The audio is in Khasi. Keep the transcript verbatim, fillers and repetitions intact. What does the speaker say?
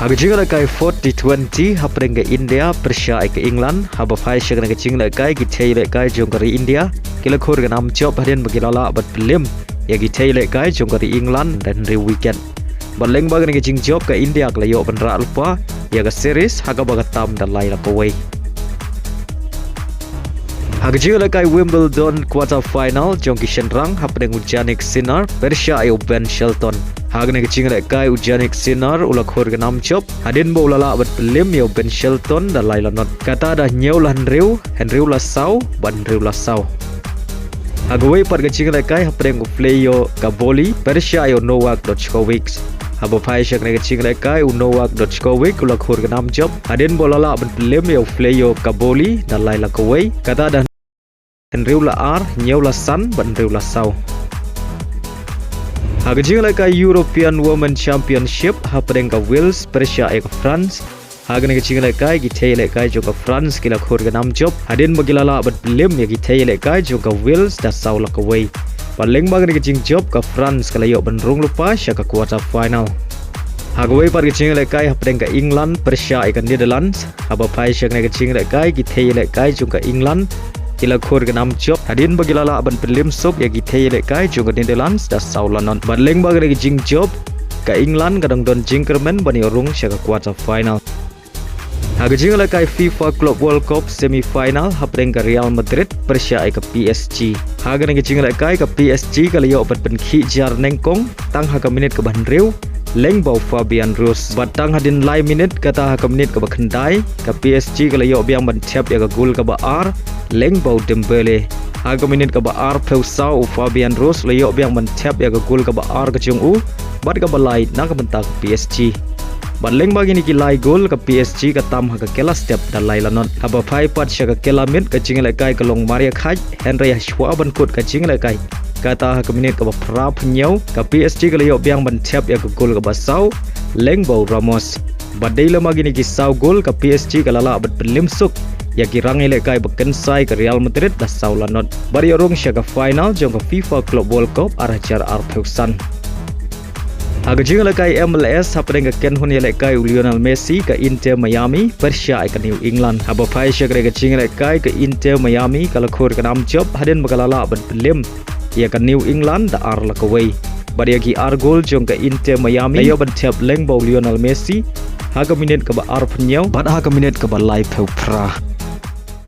Ha ka jinglehkai fourth T twenty hapdeng ka India pyrshah ïa ka England, haba phai sha kane ka jinglehkai ki thei lehkai jong ka ri India ki la khur ka nam jop hadien ba ki la lah ban pynlem ïa ki thei lehkai jong ka ri England da hynriew wicket. Bad lyngba kane ka jingjop ka India ka la ïoh ban rah lypa ïa ka series ha kaba ka tam da lai la kawei. Ha ka jinglehkai Wimbledon quarter final jong ki shynrang hapdeng u Jannik Sinner pyrshah ïa u Ben Shelton. Ha kane ka jinglehkai u Jannik Sinner u la khur ka nam jop hadien ba u la lah ban pynlem ïa u Ben Shelton da lai la not, kata da hynñiew la hynriew, hynriew la saw bad hynriew la saw. Ha kawei pat ka jinglehkai hapdeng u Flejo Caboli pyrshah ïa u Novak Djokovic. Haba phai sha kane ka jinglehkai u Novak Djokovic u la khur ka nam jop hadien ba u la lah ban pynlem ïa u Flejo Caboli da lai la kawei, kata da hynriew la ar, hynñiew la san bad hynriew la saw. Ha ka jinglehkai European Women Championship hapdeng ka Wales pyrshah ïa ka France. Ha kane ka jinglehkai ki thei lehkai jong ka France ki la khur ka nam jop hadien ba ki la lah ban pynlem ïa ki thei lehkai jong ka Wales da saw la kawei. Bad lyngba kane ka jingjop ka France ka la ïoh ban rung lypa sha ka quarter final. Ha kawei pat ka jinglehkai hapdeng ka England pyrshah ïa ka Netherlands, haba phai sha kane ka jinglehkai ki thei lehkai jong ka England ki la khur ka nam jop hadien ba ki la lah ban pynlem suk ïa ki thei lehkai jong ka Netherlands da saw la not. Bad lyngba kane ka jingjop ka England ka dang don jingkyrmen ban ïoh rung sha ka quarter final. Ha ka jinglehkai FIFA Club World Cup semi final hapdeng ka Real Madrid pyrshah ïa ka P S G. Ha kane ka jinglehkai ka P S G ka la ïoh ban pynkhih jar nyngkong tang ha ka minit kaba hynriew lyngba u Fabian Ruiz. Bad tang hadien lai minit, kata ha ka minit kaba khyndai ka P S G ka la ïoh biang ban thep ïa ka gol kaba ar lyngba u Dembele. Ha ka minit kaba arphew saw u Fabian Ruiz u la ïoh biang ban thep ïa ka gol kaba ar ka jong u bad kaba lai na ka bynta ka P S G. Bad lyngba kine ki lai gol ka P S G ka tam ha ka kylla step da lai la not. Haba phai pat sha ka kylla miet ka jinglehkai ka long mar ïakhait, hynrei ha shuwa ban kut ka jinglehkai, kata ha ka minit kaba phra phew hynñiew ka P S G ka la ïoh biang ban thep ïa ka gol kaba saw lyngba u Ramos. Bad dei lem ma kine ki saw gol ka P S G ka la lah ban pynlem suk ïa ki rang ïalehkai ba kynsai ka Real Madrid da saw la not bad ïoh rung sha ka final jong ka FIFA Club World Cup ar hajar arphew san. Ha ka jinglehkai M L S hapdeng ka kynhun ïalehkai u Lionel Messi ka Inter Miami pyrshah ïa ka New England. Haba phai sha kane ka jinglehkai ka Inter Miami ka la khur ka nam jop hadien ba ka la lah ban pynlem ïa ka New England da ar la kawei. Bad ïa ki ar gol jong ka Inter Miami la ïoh ban thep lyngba u Lionel Messi ha ka minit kaba arphew hynñiew bad ha ka minit kaba laiphew phra.